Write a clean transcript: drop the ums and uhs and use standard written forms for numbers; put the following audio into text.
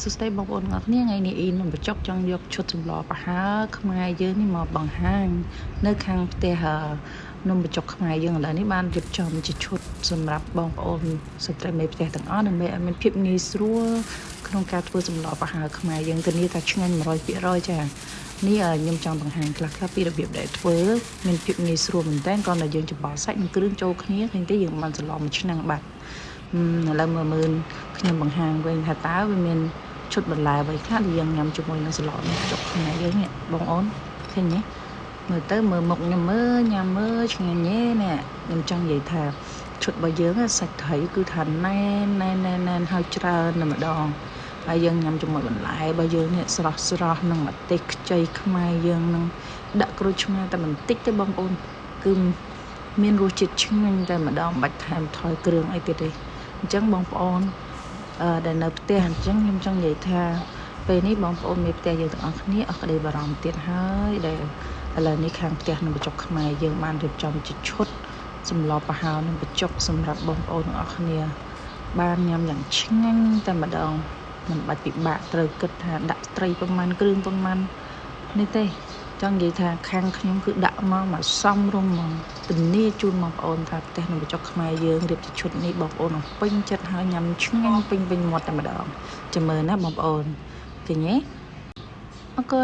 សួស្តីបងប្អូនទាំងអស់គ្នាថ្ងៃនេះអ៊ីននំបញ្ចុកចង់យកឈុតសម្លប្រហើរខ្មែរយើងនេះមកបង្ហាញនៅខាងផ្ទះនំបញ្ចុកខ្មែរយើងឥឡូវនេះបានរៀបចំជាឈុតសម្រាប់បងប្អូនស្ត្រីមេផ្ទះទាំងអស់ដើម្បីឲ្យមានភាពងាយស្រួលក្នុងការធ្វើសម្លប្រហើរខ្មែរយើងធានាថាឆ្ងាញ់100%ចានេះខ្ញុំចង់បង្ហាញខ្លះៗពីរបៀបដែលធ្វើមានភាពងាយស្រួលមែនតើគ្រាន់តែយើងច្របល់សាច់និងគ្រឿងចូលគ្នាឃើញទេយើងបានសម្លមួយឆ្នាំងបាត់ឥឡូវមើលមើលខ្ញុំបង្ហាញវិញថាតើវាមានឈុតបន្លែអ្វីខ្លះដែលយើងញ៉ាំជាមួយនឹងសម្លនំបញ្ចុកខ្មែរយើងនេះបងអូនឃើញទេមើលទៅមើលមុខខ្ញុំមើលញ៉ាំមើលឆ្ងាញ់ទេនេះខ្ញុំចង់និយាយថាឈុតរបស់យើងសាច់ត្រីគឺថាណែនណែនណែនណែនហើយច្រើនតែម្ដងហើយយើងញ៉ាំជាមួយបន្លែរបស់យើងនេះស្រស់ស្រស់នឹងម្ទេសខ្ចីខ្មែរយើងនឹងដាក់ក្រូចឆ្មាតែបន្តិចទេបងប្អូនគឺមានរសជាតិឆ្ងាញ់តែម្ដងមិនបាច់ថែមថយគ្រឿងអីទៀតទេអញ្ចឹងបងប្អូនអឺដែលនៅផ្ទះអញ្ចឹងខ្ញុំចង់និយាយថាពេលនេះបងប្អូនមេផ្ទះយើងទាំងអស់គ្នាអស់ក្តីបារម្ភទៀតហើយដែលឥឡូវនេះខាងផ្ទះនំបញ្ចុកខ្មែរយើងបានរៀបចំជាឈុតសម្លប្រហើរនំបញ្ចុកសម្រាប់បងប្អូនទាំងអស់គ្នាបានញ៉ាំយ៉ាងឆ្ងាញ់តែម្ដងមិនបាច់ពិបាកត្រូវគិតថាដាក់ត្រីប្រមាណគ្រឿងប្រមាណនេះទេចង់និយាយថាខាងខ្ញុំគឺដាក់មកមកសំរុំមកធានាជូនបងប្អូនថាផ្ទះនំបញ្ចុកខ្មែរយើងរៀបជាឈុតនេះបងប្អូននឹងពេញចិត្តហើយញ៉ាំឆ្ងាញ់ពេញពេញមាត់តែម្ដងចាំមើលណាបងប្អូនឃើញទេអរគុណ។